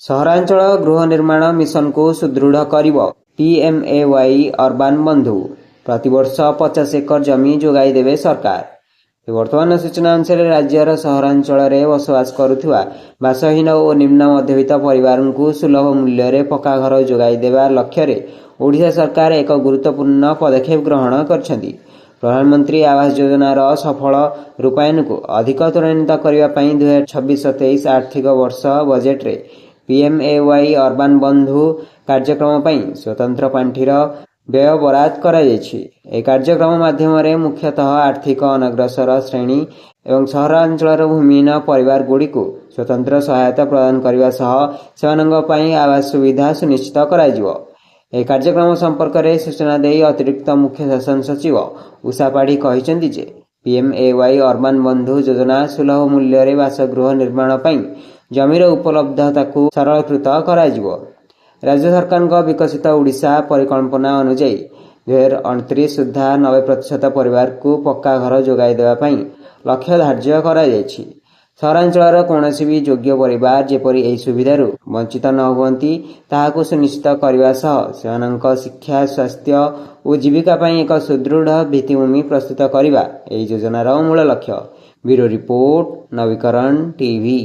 ସହରାଞ୍ଚଳ ଗୃହ ନିର୍ମାଣ ମିଶନକୁ ସୁଦୃଢ଼ କରିବ ପିଏମ୍ଏୱାଇ ଅର୍ବାନ ବନ୍ଧୁ। ପ୍ରତିବର୍ଷ 50 ଏକର ଜମି ଯୋଗାଇ ଦେବେ ସରକାର। ବର୍ତ୍ତମାନ ସୂଚନା ଅନୁସାରେ, ରାଜ୍ୟର ସହରାଞ୍ଚଳରେ ବସବାସ କରୁଥିବା ବାସହୀନ ଓ ନିମ୍ନ ମଧ୍ୟବିତ୍ତ ପରିବାରଙ୍କୁ ସୁଲଭ ମୂଲ୍ୟରେ ପକ୍କା ଘର ଯୋଗାଇ ଦେବା ଲକ୍ଷ୍ୟରେ ଓଡ଼ିଶା ସରକାର ଏକ ଗୁରୁତ୍ୱପୂର୍ଣ୍ଣ ପଦକ୍ଷେପ ଗ୍ରହଣ କରିଛନ୍ତି। ପ୍ରଧାନମନ୍ତ୍ରୀ ଆବାସ ଯୋଜନାର ସଫଳ ରୂପାୟନକୁ ଅଧିକ ତ୍ୱରାନ୍ୱିତ କରିବା ପାଇଁ 2026-27 ଆର୍ଥିକ ବର୍ଷ ବଜେଟରେ ପିଏମ୍ଏୱାଇ ଅର୍ବାନ ବନ୍ଧୁ କାର୍ଯ୍ୟକ୍ରମ ପାଇଁ ସ୍ୱତନ୍ତ୍ର ପାଣ୍ଠିର ବ୍ୟୟ ବରାଦ କରାଯାଇଛି। ଏହି କାର୍ଯ୍ୟକ୍ରମ ମାଧ୍ୟମରେ ମୁଖ୍ୟତଃ ଆର୍ଥିକ ଅନଗ୍ରସର ଶ୍ରେଣୀ ଏବଂ ସହରାଞ୍ଚଳର ଭୂମିହୀନ ପରିବାରଗୁଡ଼ିକୁ ସ୍ୱତନ୍ତ୍ର ସହାୟତା ପ୍ରଦାନ କରିବା ସହ ସେମାନଙ୍କ ପାଇଁ ଆବାସ ସୁବିଧା ସୁନିଶ୍ଚିତ କରାଯିବ। ଏହି କାର୍ଯ୍ୟକ୍ରମ ସମ୍ପର୍କରେ ସୂଚନା ଦେଇ ଅତିରିକ୍ତ ମୁଖ୍ୟ ଶାସନ ସଚିବ ଉଷା ପାଢ଼ୀ କହିଛନ୍ତି ଯେ, ପିଏମ୍ଏୱାଇ ଅର୍ବାନ ବନ୍ଧୁ ଯୋଜନା ସୁଲଭ ମୂଲ୍ୟରେ ବାସଗୃହ ନିର୍ମାଣ ପାଇଁ ଜମିର ଉପଲବ୍ଧତାକୁ ସରଳୀକୃତ କରାଯିବ। ରାଜ୍ୟ ସରକାରଙ୍କ ବିକଶିତ ଓଡ଼ିଶା ପରିକଳ୍ପନା ଅନୁଯାୟୀ 2029 ସୁଦ୍ଧା 90% ପରିବାରକୁ ପକ୍କା ଘର ଯୋଗାଇ ଦେବା ପାଇଁ ଲକ୍ଷ୍ୟ ଧାର୍ଯ୍ୟ କରାଯାଇଛି। ସହରାଞ୍ଚଳର କୌଣସି ବି ଯୋଗ୍ୟ ପରିବାର ଯେପରି ଏହି ସୁବିଧାରୁ ବଞ୍ଚିତ ନ ହୁଅନ୍ତି, ତାହାକୁ ସୁନିଶ୍ଚିତ କରିବା ସହ ସେମାନଙ୍କ ଶିକ୍ଷା, ସ୍ୱାସ୍ଥ୍ୟ ଓ ଜୀବିକା ପାଇଁ ଏକ ସୁଦୃଢ଼ ଭିତ୍ତିଭୂମି ପ୍ରସ୍ତୁତ କରିବା ଏହି ଯୋଜନାର ମୂଳ ଲକ୍ଷ୍ୟ। ବ୍ୟୁରୋ ରିପୋର୍ଟ, ନବୀକରଣ ଟିଭି।